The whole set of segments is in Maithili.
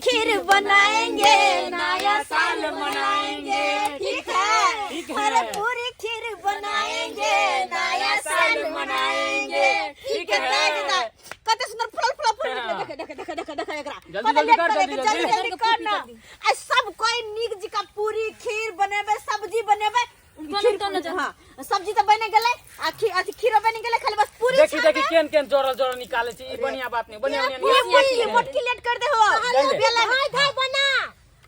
खीर बनाएंगे, नया साल मनाएंगे। ठीक है? ठीक है। अरे पूरी खीर बनाएंगे, नया साल मनाएंगे। ठीक है। है। कते सुंदर फूल फूल फूल निकले। देख देख देख देख देख एकरा। जल्दी, कते जल्दी लेट कर, करे जल्दी, के, जल्दी जल्दी। जल्दी कर ना। आ सब कोई नीक जी का पूरी खीर बनेबे, सब्जी बनेबे। बने तो न जा। हाँ, सब्जी तो बने गेलै आ खीर, अथी खीरो बनि गेलै, खाली बस पूरी। देखी देखी, केन केन जोड़ल जोड़ल निकाले छी। ई बढ़िया बात नहीं, बढ़िया बढ़िया पूरी निकाले मोटकी मोटकी लेट कर दे हो। जल्दी। बेला धाय धाय बना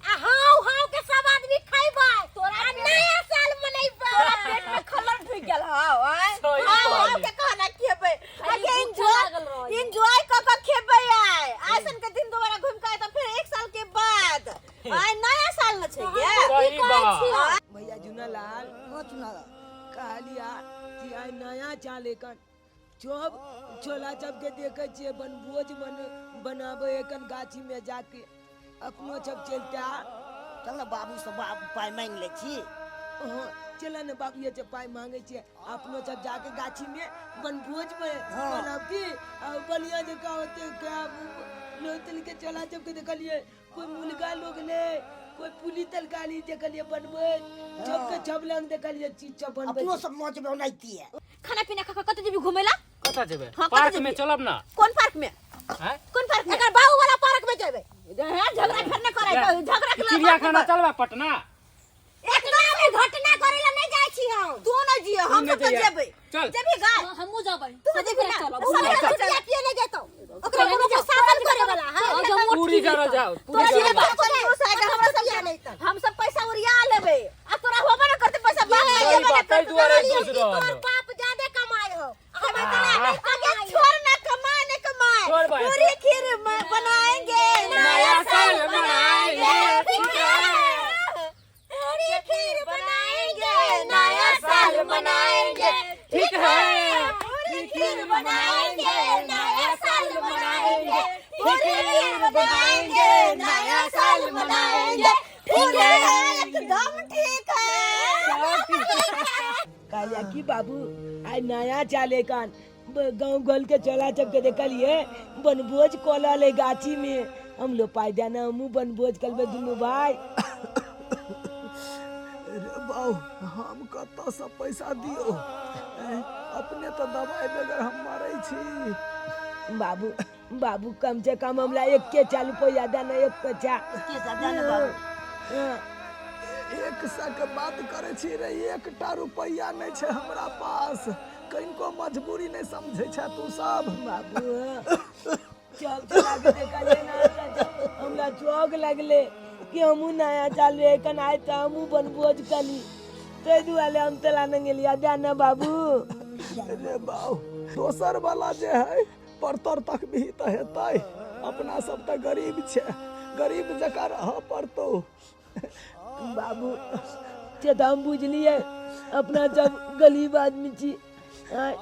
आ हाव हाव के सब आदमी खइबै तोरा आ नया साल मनैबै। तोरा पेट में खलर ढुक गेल हौ आय। सही हाव हाव कहली। के कहना खेबै खाली आगे। भूख एंजॉय लागल रहै। एंजॉय क क खेबै। आय आइसन के दिन दोबारा घुम के आय त फिर एक साल के बाद आय नया साल न छै गे। सही बात। भैया झुनालाल। हाँ चुनाला। कहलिया कि आइ नया चाल एखन चोप छोला सबके देखे छियै बनभोज बन बनाबै एखन गाछी में जाके अपनो सब चलता। चल ना, बाबू से बाबू पाइ मांगि लै छी। हाँ, चल ने, बाबू से पाइ मांगे छियै, अपनो सब जाके गाछी में बनभोज में बनाब की आ बढ़िया जकाँ होते। क्या लोग के चला सबके देखलियै, कोई मुलगा लोग ले, कोई पुली तरकारी देखलियै बनबै, सबके सब लंग देखलियै चीज सब बनबै। अपनो सब लऽ जेबै ओनाहिते। खाना पीना खा कऽ कतऽ जेबी घुमै ला? कतऽ जेबै? हाँ, कतऽ पार्क जेबै? में चलब ना। कोन पार्क में? हैं? कोन पार्क में? एकर बाबू वाला पार्क में जेबै। हैं, झगड़ा फिर न करै तो झगड़ा के चिड़ियाखाना चलबा पटना? एकरा में घटना करे ला नहीं जाय छी हम। तू न जियो, हम तू सब नहि तो जइहे। जेबै। चल। जेबी गाय? हाँ, हमहूँ जेबै। तू जेबी ना? चलब। सब चल। चल। किए नहीं जेतौ? ओकरा कोनो के शासन करे वाला है? हाँ, जब मोटकी पूरी जरा लेतौ। जाओ, पूरी तोरा जरा जियो जाओ। कंजूस है, हमरा सब हम सब पैसा उड़िया लेबै आ तोरा होबे न करते पैसा बाप सही देबे न बात, ताहि करते। दुआरे कहलियौ दोष कि रहल तोहर हौ। बाप ज्यादे कमाय हो, हम आह। इतना नहीं आगे कमाई। छोड़ ना, कमाए न कमाए। छोड़ भाई। पूरी खीर बनाएंगे, नया साल मनाएंगे। ठीक है। पूरी खीर बनाएंगे, नया साल मनाएंगे। ठीक है। पूरी खीर बनाएंगे, नया साल मनाएंगे। पूरी खीर बनाएंगे, नया साल मनाएंगे। ठीक है, एकदम ठीक है। कहलिया कि बाबू, आइ नया चाल एखन गाँव घर के चला सबके देखलिए बनभोज कऽ ले गाछी में। हम लो पाइ दे ना, हमहूँ बनभोज करबै दुनू भाई। रे बाउ, हम कतऽसँ पैसा दियौ? ऐं, अपने तऽ दवाइ बगैर हम मरै छी। बाबू, बाबू, कम से कम हमरा एक के चालू रुपया दे ना, एक पचा। के दे ना बाबू। हाँ। 100 के बात करै छी रे, एकटा रुपैआ नहि छै हमरा पास। कनिको मजबूरी नहि समझै छै तू सब। बाबू, चल चला के देखलिए ना, हमरा चौक लगले कि हमहूँ नया चालू एखन आय तऽ हमहूँ बनभोज करी, ताहि दुआरे हम तोरा नहि गेलियै। दे ना बाबू। रे बाउ, दोसर वाला जे है परतर तक भी तऽ हेतै। अपना सब तऽ गरीब छै, गरीब जकाँ रहऽ पड़तौ। बाबू, से तऽ हम बुझलियै, अपना सब गरीब आदमी छी आँय,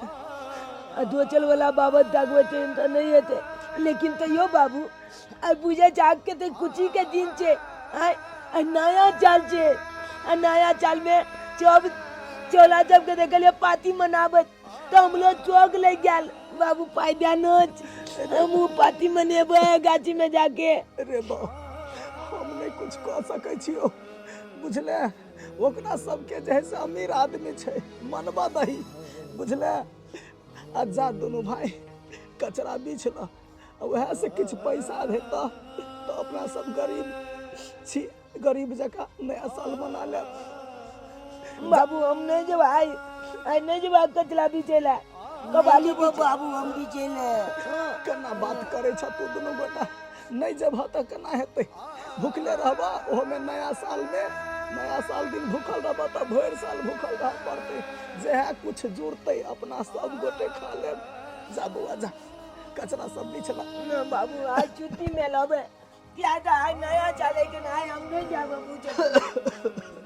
आ दोचल वाला बाबत तकबै तऽ नहि हेतै, लेकिन तैयो बाबू, आइ बुझै छै आबके तऽ खुशीके दिन छै आँय, आ नया साल छै, आ नया सालमे सब चोला सबके देखलियै पार्टी मनाबैत तऽ हमरो चौक लागि गेल। बाबू, पाइ दए नोच, हमहूँ पार्टी मनेबै गाछीमे जाके। रे बाउ, हम नहि कुछ कऽ सकै छियौ, बुझले? ओकरा सबके जे है से अमीर आदमी छै, मनबा दही, बुझले? आ जा दुनू भाई कचरा बीछ ल, आ उएह से किछु पैसा हेतऽ तऽ अपना सब गरीब छी, गरीब जकाँ नया साल मना लेब। बाबू, हम नहीं जेबै आइ, आइ नहीं जेबै कचरा बीछै लए, कबाली। जेबो बाबू हम बीछै लए। केना बात करै छ तू दुनू गोटा? नहि जेबह तऽ केना हेतै? भुखले रहबह, ओहोमे नया सालमे। नया साल दिन भूखल रहबह तऽ भरि साल भूखल रहऽ पड़तै। जएह कुछ जुड़तै अपना सब गोटे खा लेब। जा बौआ, जा, कचरा सब बिछला। ना बाबू, आज छुट्टी में लबे क्या था? आज नया चले के ना, हम नहीं जाबे पूछे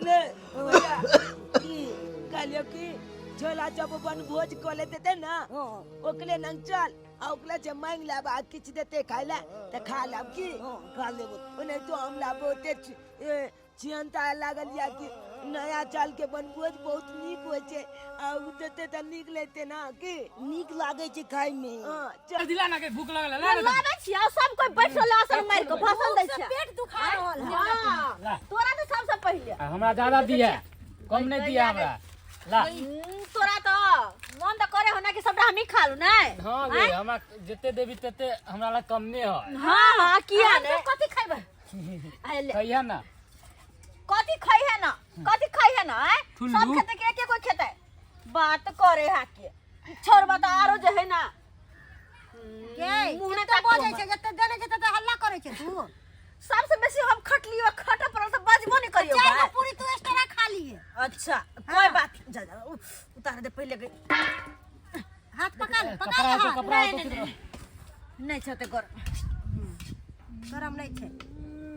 ले भैया की कहलियो कि छोला जब बन भोज को लेते थे ना, ओकले नंग चल आ ओकले से मांग लाब, आ किछ देते खाय ला त खा लाब की। हाँ, खा लेब। ओ नहीं तो हम लाबो ओते चियंता लागल या कि नया साल के बनभोज बहुत नीक होइ छै, आ उ देते तऽ नीक लेते ना की। नीक लागै छै खाय में। हाँ, चल। दिला ना के भूख लगल है, ला ना। लाबै छियै, सब कोई बैठल आसन मारि कऽ भाषण दै। छै। पेट दुखा रहल है। हां, तोरा तो सबसे पहिले। आ हमरा ज्यादा दिया, कम नहीं दिया हमरा। ला। तोरा तो मन तो करे हो ना कि सबटा हमही खा लू नै। हाँ गे, हमरा जते देबी तते हमरा ला कम नहीं है। हां हां, किया हम ने सब कथी खैबै? अरे ले। कहिया ना। कथी खै है ना, कथी खै है ना? आँय? ठुल्लू। सब खेते के एक कोई खेते बात करे हा के छोड़बा त आरो जे है ना। के मुँह नै कते ताकू बजै हमर। छै, जते देने छै तते हल्ला करै छै तू। सबसे बेसी हम खटलियो, खटे पड़ल त बजबो नै करियो। चारि गो भाई। पूरी तू एक्स्ट्रा खा लिए। अच्छा कोई बात, जा जा उतार दे पहिले के। हाथ पका ले, पका कपड़ा ले तो हाथ। कपड़ा नहीं, तो नहीं, किधर? नहीं छै ते गरम। गरम नहीं छै,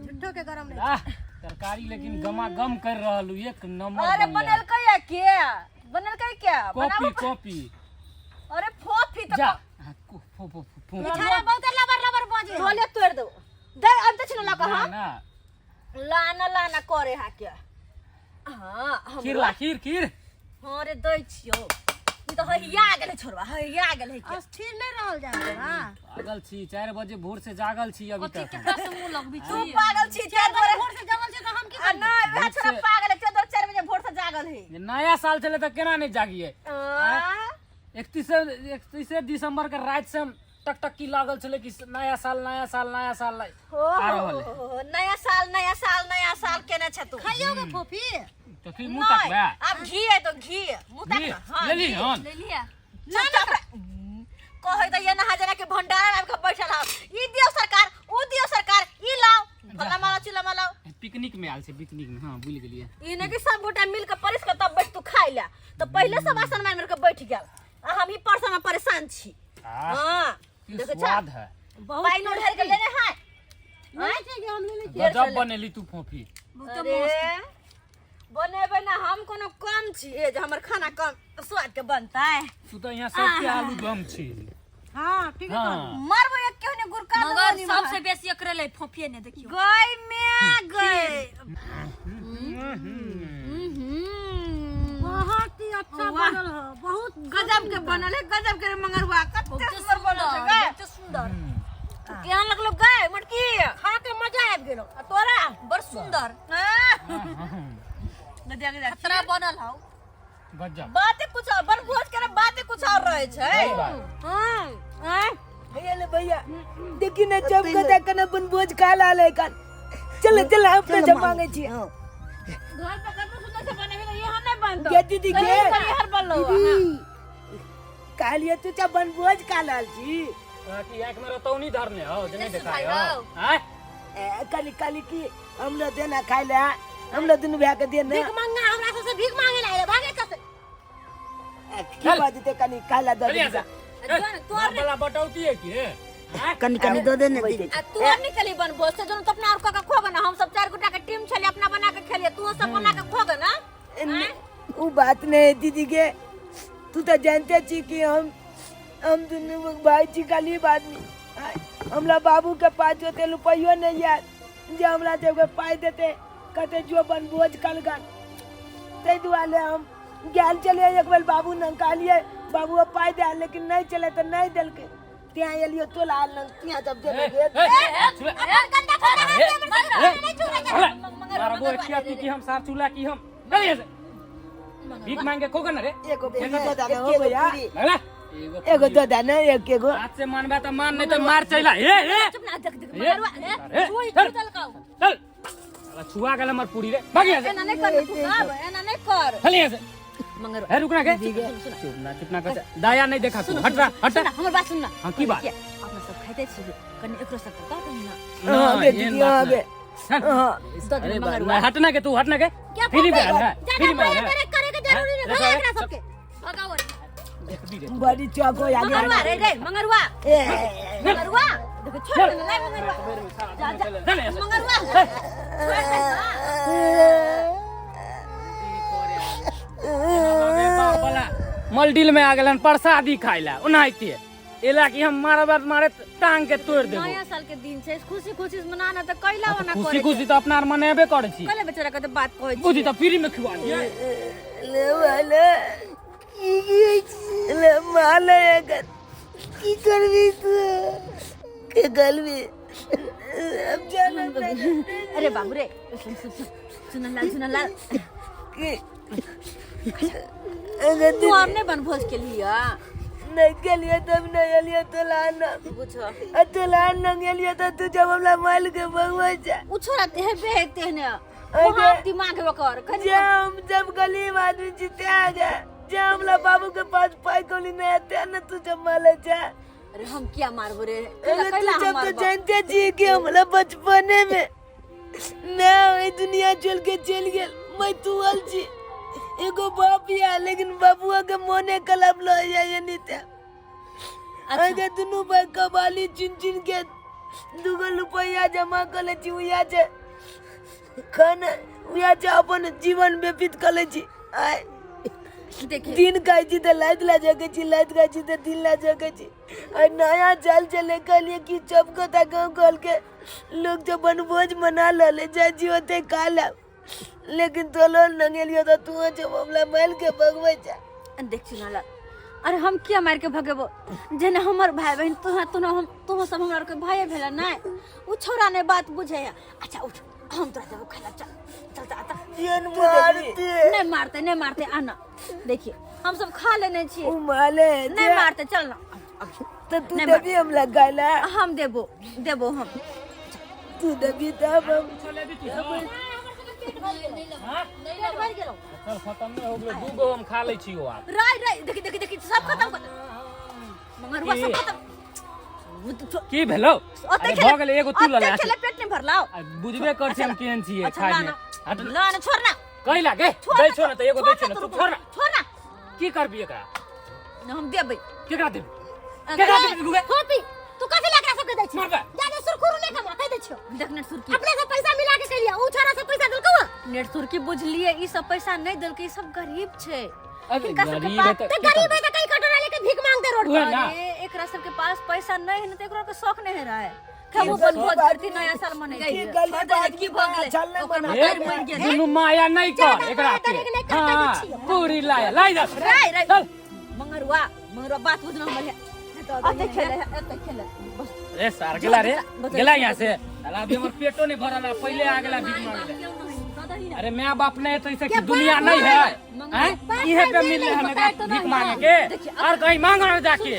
झूठो के गरम नहीं। आह, तरकारी लेकिन गमा गम कर रहल हूँ, एक नंबर अरे बनले। बनलकै या के बनलकै क्या कॉपी बनाबो? कॉपी। अरे फोफी त जा। हाँ, फो फो फो फो। बेचारा बहुत लबर लबर बजे। ढोले तोड़ दो दे अब त छिन लका। ना, हां ना। लाना लाना करे हा के। हां, हम खीर ला, खीर खीर। हां रे, दै छियो। ई त हइया गेलै छोड़बा, हइया गेलै के। अस्थिर नहीं रहल जाय बा। पागल छी, 4 बजे भोर से जागल छी अभी तक। तू पागल छी, 4 बजे भोर से जगल छै त हम की आ करियै? नहीं वएह भोर छोड़ा से- पागल है, 4 4 बजे भोर से जागल है। जे नया साल चले त केना नहीं जागिए? आ? 31 दिसंबर के रात से हम टकटकी लागल छले कि नया साल नया साल नया साल हो आ रहल है। हो, नया साल नया साल नया साल केने छै तू? खाइयो गे फोफी। तो फिर मुंह तक नहीं, अब घी है तो घी मुंह तक घी? ना, हाँ, ले ली घी। हन। ले लिया ना ना, कहै त ये नहा जना के भंडारा में आबि के बैठल हौ। ई दियो सरकार, ऊ दियो सरकार, ई लाओ फल्ला माला चिल्ला माला। पिकनिक में आयल छै, पिकनिक में। हाँ, भूल गेलिए। ई ने कि सब गोटा मिल के परिस के तब बैठ तू खाइ ले, तो पहिले सब आसन मारि मारि के बैठ गेल आ हम ही परसा में परेशान छी। आह, हां, की देखै छा? स्वाद है। बहुत पानि ढारि के लेने है। नहीं छै जे हम लेने छियै। गजब बनेली तू फोफी। अरे बनेबै ना, हम कोनो कम छियै जे हमर खाना कम स्वाद के बनतै? तू तो यहाँ सबके आलू दम छी। हां, ठीक है। हाँ। मरबो एक केहू ने गुरका मगर सबसे बेसी एकरे ले फोफिए ने देखियो। गई में गई। बहुत ही अच्छा बनल है, बहुत गजब के बनल है, गजब के रे मंगरुआ, कते सुंदर बनल छै गए। बहुत सुंदर। केहन लगलो गए मोटकी? खा के मजा आबि गेलो। आ तोरा? बड़ सुंदर। देख देख। खतरा बनल हौ। गजब। बाते कुछ और बनभोज करे, बाते कुछ और रहे छै। सही बात। हां आय। भैया ले भैया, देखी ना चमकता कना बनभोज खा लाल है कान। चल चल, अपने चल जब मांगे। मांगे छी। हाँ। घर पे कतनो सुंदर से बनेबे त यहाँ नहीं बनतो। गे दीदी गे। कहीं हर बनलो। दीदी कहलिए तू चा बनभोज खा लाल छी। तोरा की आँख में रतौनी धरने हो जे नहीं देखाय भाई हो? हौ। आँय? ए, काली काली की हम लोग देना खाइ ले, हम लोग दुनू भैया के देना। भीख मांगना हमरा सबसे भीख मांगे लाए भागे कसे। ए, की बाजते कनी खाइ ला दे। चल यहाँ से। तोर बाप वाला बटौती है की रे? आँय? कनी कनी दो दे ने दीदी। आ तू और निकली बनभोज से जोन तो अपना और काका खोगे ना, हम सब 4 गोटा के टीम छले, अपना बना के खेलिए, तू सब बना के खोगे ना। उ बात नहीं दीदी के, तू तो जानते छी कि हम दुनू भाई छी गरीब आदमी। आय, हमरा बाबू के पास जोते रुपयो नहीं यार जे हमरा सबके पाइ देते, कहते जो बनभोज कलगन, ताहि दुआरे हम गेल छलियै एक बेर बाबू लग, कहलियै बाबू अब पाइ दे, लेकिन नहीं चले तो नहीं देलकै, त्याँ एलियो तोला लग, त्याँ सब ए, देलकै। ए, छुए। अपन गंदा खाना हाथ से हमर ए, नहीं छुरे छै। चला। मारबो एक आदमी की हम सार चूल्हा की हम। चल यहाँ से। भीख मांगे खोगे ना रे। एगो एगो दो दाना, एगो भैया। लगला? एगो एगो दो दाना, एक एगो। हाथ से मानबा त मान, नहीं तो मार चला। ए ए चुप ना, देख देख ए, मंगरुआ, ए, अरे, छुई चल। छुतल काऊ। चल। साला छुआ गेल हमर पूरी रे। भाग यहाँ से। एना नहीं कर तू साहब, एना नहीं कर। चल यहाँ से। मंगरुआ। ए रुक ना के। चुप ना, चुप ना कर। दाया नहीं देखा तू। हट रहा, हट। सुन हमर बात सुन ना। हाँ, की बात? अपना सब खाइते छी, कनी एकरो सब के दऽ दही ना। ना, हाँ गे एहन दीदी, बात हाँ ना। गे। चल। हाँ। दऽ दही अरे बा, मंगरुआ। ना, हटना के तू, हटना के। क्या फ्री में आयल है, ज्यादा फ्री में आयल करे है। करे के जरूरी नहीं, भगा एकरा सबके। भगाओ। देख दी रे। बड़ी चौक हो आगे। मंगरुआ रे रे मंगरुआ। ए, मंगरुआ देखो छोड़ दे ना मंगरुआ। जा जा। चल यहाँ से। मंगरुआ छोड़ दे ना। मलडील में आ गेलन प्रसादी खाइ ला ओनाहिते एला कि हम मारब मारे टांग के तोड़ देबो। नया साल के दिन छै, खुशी खुशी से मनाना त कैला ओना खुशी करे। खुशी तो अपना आर मनेबे करै छी। कैला बेचारा के त बात कहै छी। बुझी त फ्री में खिवा दिए। ले वाले की की ले माले अगर की करबी तू के गलबी अब जाना। अरे बाबू रे, सुन सुन सुन, सुनलाल सुनलाल, तू और नहीं बनभोज के लिए नहीं गेलिए तब नहीं एलिए तो लाना। पूछो। आ तो लान नहीं गेलिए तो तू जब हमरा माल के भगवा जा। उ छोरा ते है बेहते है ना। अरे। वहाँ दिमाग है ओकर। कनी जे हम जब गरीब आदमी जीते आ गए, जे हमरा बाबू के पास पाई कौड़ी नहीं आते ना, तू जब माले जा। अरे हम क्या मारबो रे? अरे कैला तू कैला हम जब तो मारबो? जानते जी कि हमरा बचपने में मैं ये दुनिया छोड़ के चल गेल, मैं तू अल जी एगो बाप या, लेकिन बाबुआ के मोने कलम लो जाए नहीं थे। अच्छा। अगर दुनू भाई कबाली चुन चुन के दुगो रुपया जमा कर ले छी, उया जे खाना उया जे अपन जीवन व्यतीत कर ले छी। आय देखिए। दिन खाई छी तो लात ला जाके छी, लात खाई छी तो दिन ला जाके छी। और नया जाल चले के लिए कि सब को ता गाँव खोल के लोग जो बनभोज मना ले जाए जी होते खा ला, लेकिन तो लोग नंगेलियो तो तू जब हमला मार के भगवे जा। देख चुनाला, अरे हम किया मार के भगेबो? जेना हमर भाई बहन तोहा तोना हम तोह सब हमरा के भाई भेला नै, उ छोरा ने बात बुझे है। अच्छा उठ, हम तोरा देबो खाला, चल चल चल आता। जेन मारते। नहीं मारते, नहीं मारते, आना। देखिए हम सब खा लेने छिए। उ माले नहीं मारते, चल ना। तो तू नहीं देबी हम लगाला? हम देबो, देबो हम। तू देबी तब हम। चल खत्म नहीं हो गेलो, दूगो हम खा लै छियो आब। राय राय, देखी देखी देखी सब खत्म कर। मंगरुआ सब खत्म। की भेलो? ओते अरे खेले- भऽ गेलै, एगो तू लऽ ले। ओते खेले पेट नहीं भरलाओ। आ, बुझबे कर छी हम केहन छियै अच्छा, खाय में। ला ना। हट। ला ना, छोड़ ना। कहि ला गे, छोड़ दै ना, छो ना तऽ एगो दै छो ना, छोड़ तू ना, छोड़ ना। छोड़ ना। की करबी एकरा? ना, हम देबै। केकरा देबै? केकरा देबै गुगे? कॉपी तू कथि लए एकरा सबके दै छी? मारबै। जादे सुरखुरु नहि कमा, कहि दै छियौ। देख नेट सुरकी। अपने से पैसा मिला के कहिया, उ छोरा से पैसा देलकौ हँ? नेट सुरकी बुझलिए, ई सब पैसा नहीं देलकै, ई सब गरीब छै। अरे हिनका सबके गरीब पास है तऽ तऽ गरीब है तऽ कहीं कटोरा लेके भीख मांगते रोड उहे पर। ना। अरे एकरा सबके पास पैसा नहीं है, त एकरा के शौक नहीं है रहा है। खेबो बनभोज करती नया साल मनै की गरीब आदमी चल नहीं मना। ए, दुनू माया नहीं कर एकरा के। हाँ, पूरी लाया, लाई जा। राय राय। चल। मंगरुआ, मंगरुआ बात बुझना हमर है। अते खेले, अते खेले। बस। ए सार गेला रे, गेला यहाँ से। साला अभी हमर पेटो नहीं भरल है, पहले आ गेला भीख मांगे ले। अरे my बाप नहीं है तो इसे दुनिया नहीं है। हैं? इहे पे मिल रहे हमें भीख मांगे के, और कहीं मांगो ना जाके।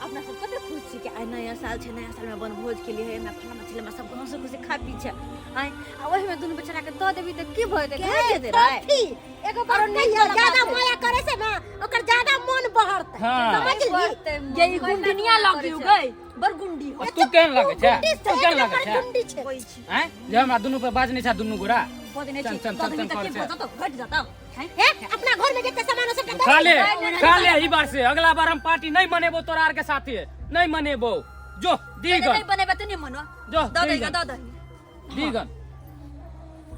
अपना सब कते खुश छी कि आइ नया साल छै, नया साल में बनभोज के लिए ना फलाना चिलमा सब हंस खुशी खा पी छै। आइ आ ओहि में दुनू बेचारा के दऽ देबी तऽ की भऽ जेतै? घट जेतै रे। कथी? एगो बात कहियो, ज्यादा माया करे से ना ओकर ज्यादा मन बहरतै। हाँ। समझली? बढ़तै मन। ये गुंडनिया लग गई गई, बड़ गुंडी हो। तू केहन लगै छै? गुंडी तू केहन लगै छै? गुंडी छै। हैं? जे हमरा दुनू पे बाजने छै दुनू गोरा। दऽ देने छी, चल, चल, दऽ देबी चल, तऽ की चल, भऽ जेतौ? घट जेतौ। हैं? हे, अपना घर में जते सामान हो सबटा खा ले, खा ले ई बार से। अगला बार हम पार्टी नहीं मनेबो तोरा आर के साथे, नहीं मनेबो। जो दीगन। नहीं बनेबे तऽ नहीं मनो। जो दऽ दीगन। दही, दऽ दही। दीगन।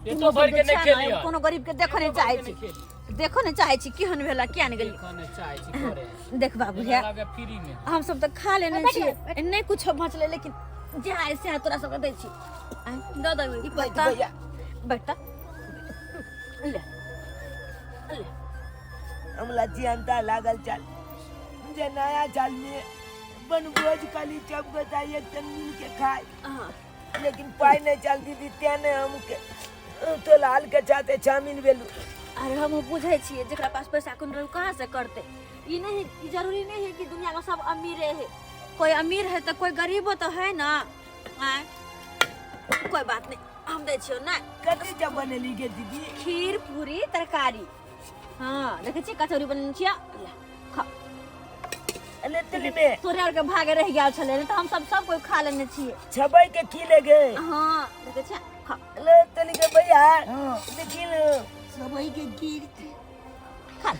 पेटो भर के नहीं खेलियो। कोनो गरीब के देखो नहीं चाहे छी, देखो नहीं चाहे छी केहन भेला किया नहीं गेली। देखो नहीं चाहे छी करे। देख बाबू हे, लगे फ्री में। हम सब तऽ खा लेने छियै, नहीं कुछो बचलै, लेकिन जे आय से तोरा सबके दै छी। आय, दऽ देबै ई पत्ता। बैठ तऽ। ले। ले। हमला जियंता लागल चल जे नया साल में बनभोज खाली सब गोटा एक तन मिल के खाए, हाँ। लेकिन पाई नहीं चल दीदी, तें नहीं हमके तो लाल के चाहते चामिन बेलू। अरे हम बुझै छियै जेकरा पास पैसा कोन रहू कहाँ से करते। ई नहीं, ई जरूरी नहीं है कि दुनिया में सब अमीरे है, कोई अमीर है तो कोई गरीबो तो है ना। आय, कोई बात नहीं, हम दै छियौ ना। कथी जब बनेली गे दीदी? खीर पूरी तरकारी। हाँ देखै छियै कचौड़ी बनेने छियै, ले खा। अरे तली में तोरे आर के भागे रह गेल छलै, नहीं तऽ हम सब सब कोई खा लेने छियै। छबै के की ले गे? हाँ देखै छियै, खा। ले तली के भैया, देखी लो सबई के गिर खा।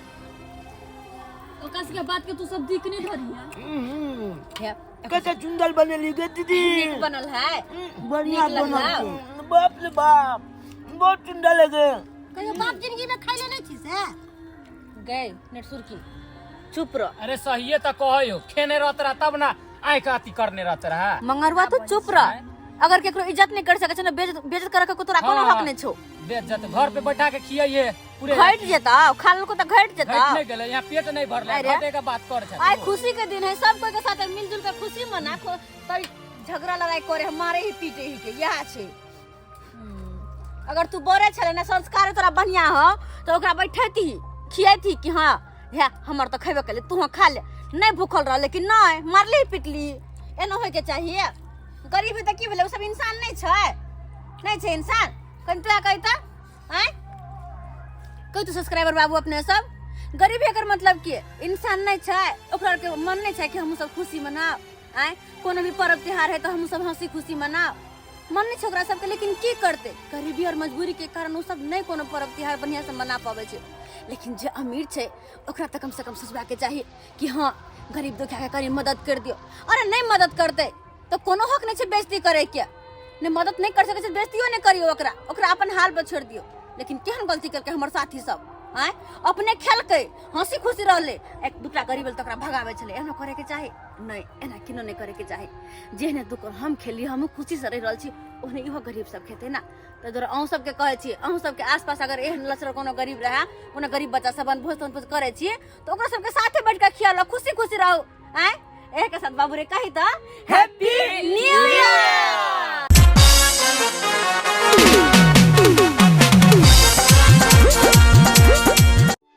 ओकरा सबके बात के तू सब दिक नहीं धरी है। कैसे सुंदर बनेली गे दीदी? नीक बनल है, बढ़िया नीक बनल लगल। छै। बाप रे बाप, बहुत सुंदर लगे। कहियो बाप जिंदगी में खाइले नहीं छी से? गए नेट सुरकी, चुप रह। अरे सहिए तो कहयो, खेने रहत रहा तब ना आइ के अथी करने रहत रहा। मंगरुआ तू चुप रह, अगर केकरो इज्जत नहीं कर सके छै ना, बेइज्जत करे के तोरा कोनो हक नहीं छौ। बेइज्जत घर पे बैठा के खियाइए पूरे। घट जेता, खा लेलको तऽ घट जेता। घट नहीं गेलै, यहाँ पेट नहीं भरलै, अरे। घटे के बात कर छै। आइ खुशी के दिन है, सब कोई के साथ मिलजुल के खुशी मना, तब झगड़ा लड़ाई करे, मारे ही पीटे ही के, इएह छै। अगर तू बोरे छले ना संस्कार तोरा बढ़िया हो तो ओकरा बैठेती खियेती कि हाँ हे हमर तो खेबे केले तू खा ले, नहीं भूखल रह, लेकिन नहीं मारली पिटली, एना होय के चाहिए। गरीब है तऽ की भेलै, ओ सब इंसान नहीं छै, नहीं छै इंसान। कनि तोरा कहि तऽ आँय कहि तू सब्सक्राइबर बाबू अपने सब गरीब एकर मतलब की इंसान नहीं छै, ओकरा के मन नहीं छै कि हम सब खुशी मनाओ आँय, कोनो भी पर्व त्योहार है तो हम सब हंसी खुशी मनाओ, मन नहीं छै ओकरा सबके। लेकिन की करते, गरीबी और मजबूरी के कारण ओ सब नहीं कोनो पर्व त्योहार बढ़िया से मना पाबै छै। लेकिन जे अमीर छै ओकरा तऽ कम से कम सोचबाके चाही कि हाँ गरीब दुखिया के कनी मदद कर दियो। अरे नहीं मदद करते तो कोनो हक नहीं छै बेइज्जती करे के, नहीं मदद नहीं कर सकै छै बेइज्जतियो नहीं करियो, ओकरा ओकरा अपन हाल पर छोड़ दियो। लेकिन केहन गलती करके हमर साथी सब आँय अपने खेलकै हंसी खुशी रहले, एक दूटा गरीब तऽ ओकरा भगाबै छलै। एना करे के चाही नहीं, एना किनो नहीं करे के चाही। जेहने दुख हम खेली हमहूँ खुशी से रहि रहल छी ओहने इहो गरीब सब खेतै ना। तऽ दुआरे अहूँ सबके कहै छी, अहूँ सबके आसपास अगर एहन लचर कोनो गरीब रहए, कोनो गरीब बच्चा सब भोज तोज करै छी तऽ ओकरा सबके साथे बैठ कऽ खियालो, खुशी खुशी रहू आँय। एहे के साथ बाबू रे कही तऽ हैप्पी न्यू ईयर।